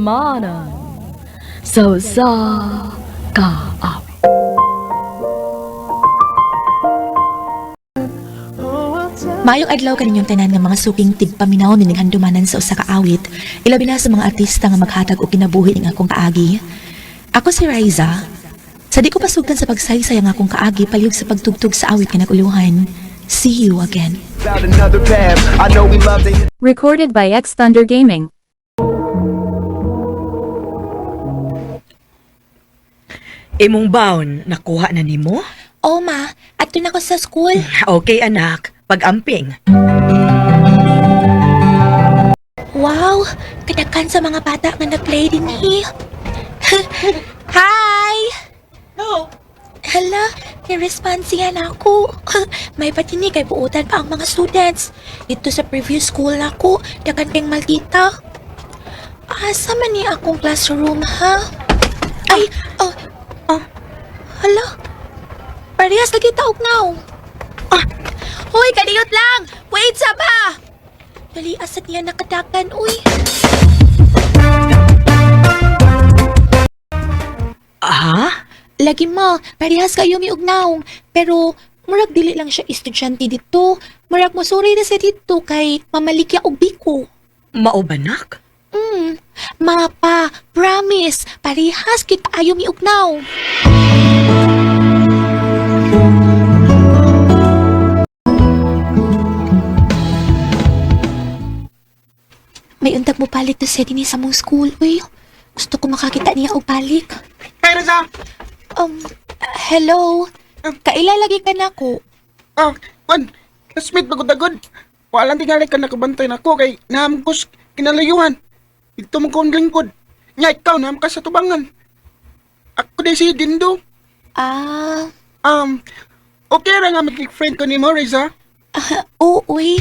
Handumanan sa usa ka awit. Maayong adlaw kaninyong tanan nga mga suking tigpaminaw nining handumanan sa usa ka awit, ilabi na sa mga artista nga maghatag og kinabuhi ning akong kaagi. Ako si Riza. Sa di ko pasugdan sa pagsaysay ang akong kaagi palihog sa pagtugtog sa awit nga naguluhan. See you again. About another path. I know we love to hit Recorded by X Thunder Gaming. Imong baon, nakuha na nimo? Oh ma, adto na ko sa school. Okay anak, pag-amping. Wow, kadaghan sa mga bata nga nagplay din hi. Hi! Hello. Hala, ni-response siya na ako. May patinig kay buutan pa ang mga students. Dito sa previous school nako, daghan kayong maldita. Asa man ni akong classroom, ha? Ay, oh, oh, hala. Parehas lagi taog now. Ah, hoy, kaliyot lang! Wait sa ba! Dali, asad niya nakadagan, uy. Ah? Lagi ma, parehas kayo mi ugnaong. Pero murag dili lang siya estudyante dito. Murag mosuri na siya dito kay mamaligya og biko. Mao ba nak? Mapa, promise, parehas kita ayo mi ugnaw. May untag mo palit to sa dinhi sa mong school, uy. Gusto ko makakita niya og balik. Hey, Riza! Hello. Kaila lagi ka na ko. Ah, kwan, classmate bagod-agod. Wala tingali ka nakabantay na ko kay naamkos kinalayuhan. Ito mo kong lingkod. Nya, ikaw naam ka sa tubangan. Ako din si Dindo. Ah, Okay ra nga maging friend ko ni mo, Riza. ah, oo, uy.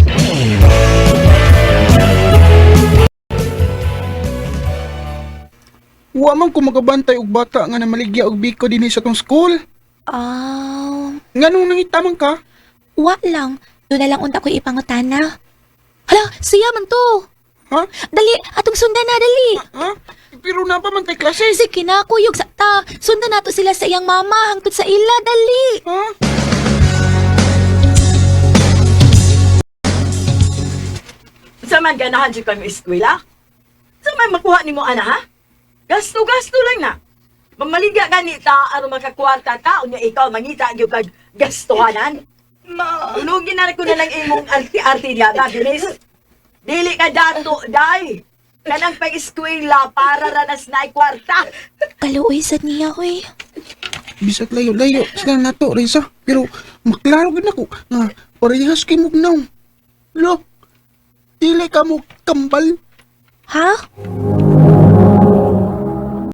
Wa man ko magabantay og bata nga namaligya og biko dinhi sa tong school. Ah, Nganong nangita man ka? wa lang. Doon na lang unta ko ipangutana. Hala, siya man to. Ha? Dali, atong sundan na, dali. Ha? Pero na pa man tay klase. Sige na, kuyog sa ta. Sundan nato sila sa iyang mama hangtod sa ila, dali. Ha? Sa man ganahan jud kami eskwela? Sa man makuha nimo ana ha? Gasto-gasto lang na. Mamaligya gani ta aron makakwarta ta unya ikaw mangita gyud kag gastuhanan. Ma. Tulugin na ko na lang imong arti-arti niya ta, bilis. Dili ka dato, day. Kanang pag-eskwela para ranas na kwarta. Kaluoy sa niya, uy. Bisag layo-layo sila nato, Riza. Pero maklaro gid nako nga parehas kay mugnaw. Lo, dili ka mo kambal. Ha?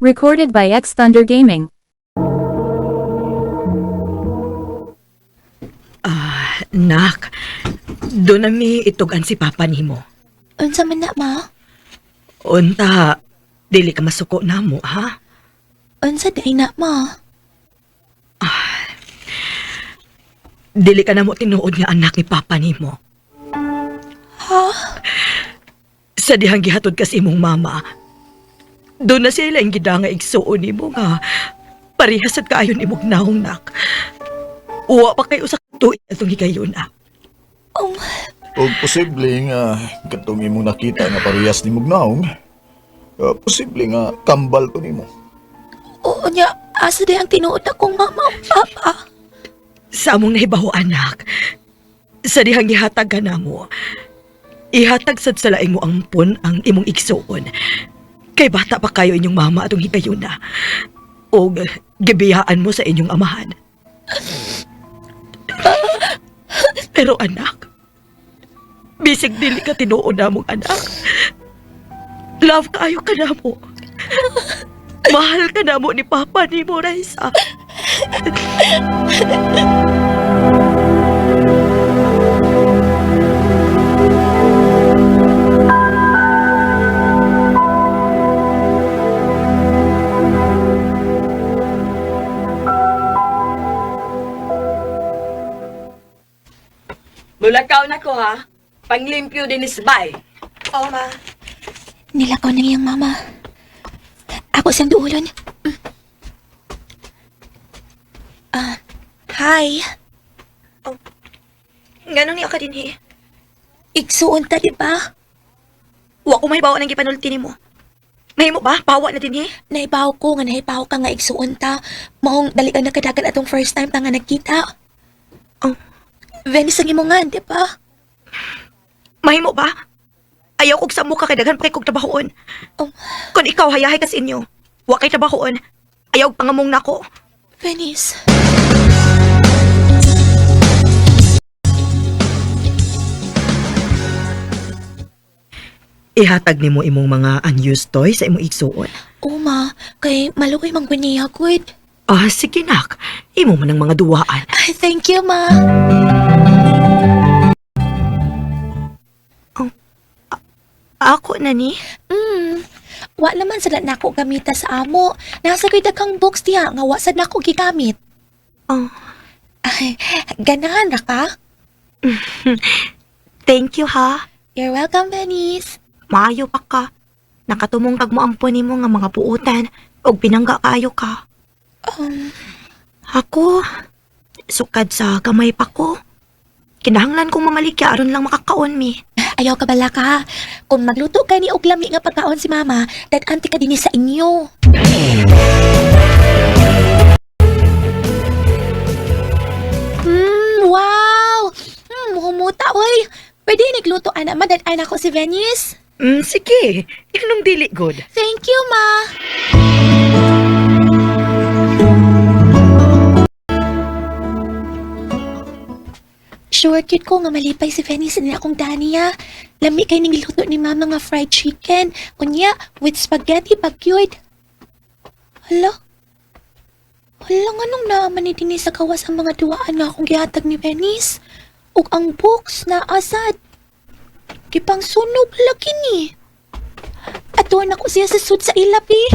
Recorded by X Thunder Gaming. Ah, nak. Doon na mi itugan si papa nimo. Unsa man na, ma? Unta, dili ka masuko na mo, ha? Unsa day na, ma? Dili ka na mo tinuod nga anak ni papa nimo. Ha? Sa dihang gihatod kas imong mama. Doon na sila ang gida nga igsuon nimo nga parehas at kaayon imong naong nak. Uwa pa kayo sa tuig atong higayon ah. Um, Og posible nga katong imong nakita nga parehas ni Mugnaong, posible nga kambal to nimo. oo niya, asa day ang tinuod akong mama ug papa? Sa among nahibaw anak, sa dihang gihatag ka namo, ihatag sad sa laing mo ampon ang imong igsuon. Kay bata pa kayo inyong mama atong higayon na. Og gibiyaan mo sa inyong amahan. Pero anak, bisig dili ka tinuod namong anak. Love kaayo ka namo. Mahal ka namo ni Papa ni mo, Raisa. Mulakaw na ko ha. Panglimpyo din is bay. Oh, ma. Nilakaw ng iyang mama. Ako siyang duolon. Ah, hi. Oh, Nganong niya ka dinhi? Igsuon ta, di ba? Wa ko mahibaw ang gipanulti nimo. Mahimo ba? Pawa na dinhi? Nahibaw ko nga nahibaw ka nga igsuon ta. Maong dali ka nakadagan atong first time ta nga nagkita. Oh. Venice ang imongan, di ba? Mahimo ba? Ayaw kog sa mukha kay daghan pa kay kog trabahoon. Oh. Kung ikaw hayahay kas inyo, wa kay trabahoon. Ayaw og pangamong nako. Venice. Ihatag nimo imong mga unused toys sa imong igsuon. Uma, kay maluoy mang guniya, good. Ah, sige nak. Imo man ang mga duwaan. Ay, thank you, ma. Ako na ni? Wa naman sad nako gamita sa amo. Nasa ko'y daghang books diha nga wa sad nako gigamit. Oh. Ay, ganahan ra ka? Thank you ha. You're welcome, Venice. Maayo pa ka. Nakatumong kag moampon nimo nga mga buutan ug pinangga kaayo ka. Ako, sukad sa gamay pa ko. Kinahanglan kong mamaligya aron lang makakaon mi. Ayaw ka bala ka. Kung magluto ka ni og lami nga pagkaon si mama, dad-anti ka dinhi sa inyo. Wow! Humuta, oy. Pwede nagluto ana ma, dad-an ako si Venice. Sige. Inong dili good. Thank you, ma. Sure, cute ko nga malipay si Venice ni akong Dania. Lami kay ning giluto ni mama nga fried chicken. Unya, with spaghetti pag cute. Hala? Hala nga nung naaman ni dinhi sa gawas ang mga duwaan nga akong gihatag ni Venice. Ug ang books na asad. Gipang sunog lagi ni. Ato na ko siya sa sud sa ilap eh.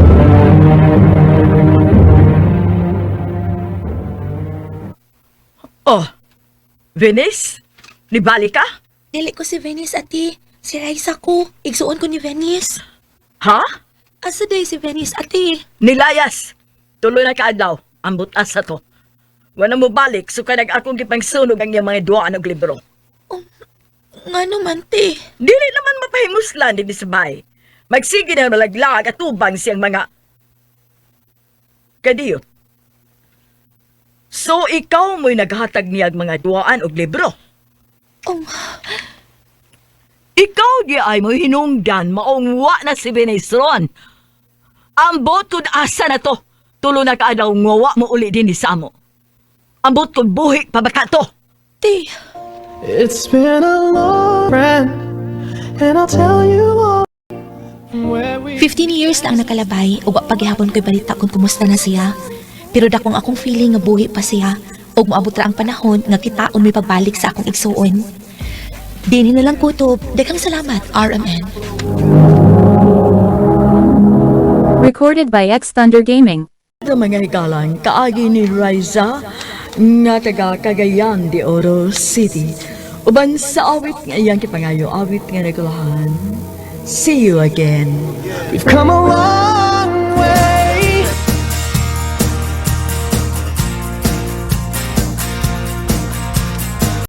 Oh, Venice? Nibalik ka? Dili ko si Venice ati. Si Raisa ko. Igsuon ko ni Venice. Ha? Asa day si Venice ati? Nilayas! Tuloy na kaadlaw. Ambot asa to. Wala mo balik, so kanag akong gipangsunog ang iyang mga duwaan og libro. Nga naman te. Dili naman mapahimuslan din sa bahay. Magsige na malaglag at tubang siyang mga... Kadiyot. So ikaw mo'y naghatag niyag mga duwaan og libro. Oh, Ikaw di ay mo hinungdan maong wa na si Venice ron. Ambot kung asa na to. Tulo na kaadlaw nga wa mo uli din ni Samo. Ambot kung buhi pa baka to. te. It's been a long friend, and I'll tell you all. Where we 15 years na ang nakalabay ug wa paghihapon ko'y balita kung kumusta na siya. Pero dakong akong feeling nga buhi pa siya ug moabot ra ang panahon nga kitaon may pagbalik sa akong igsuon. Dinhi na lang kutob. Daghang salamat, RMN. Recorded by X Thunder Gaming. Ito mga higalan, kaagi ni Riza nga taga Cagayan de Oro City. Uban sa awit nga iyang kipangayo, awit nga nagulahan. See you again. We've come a long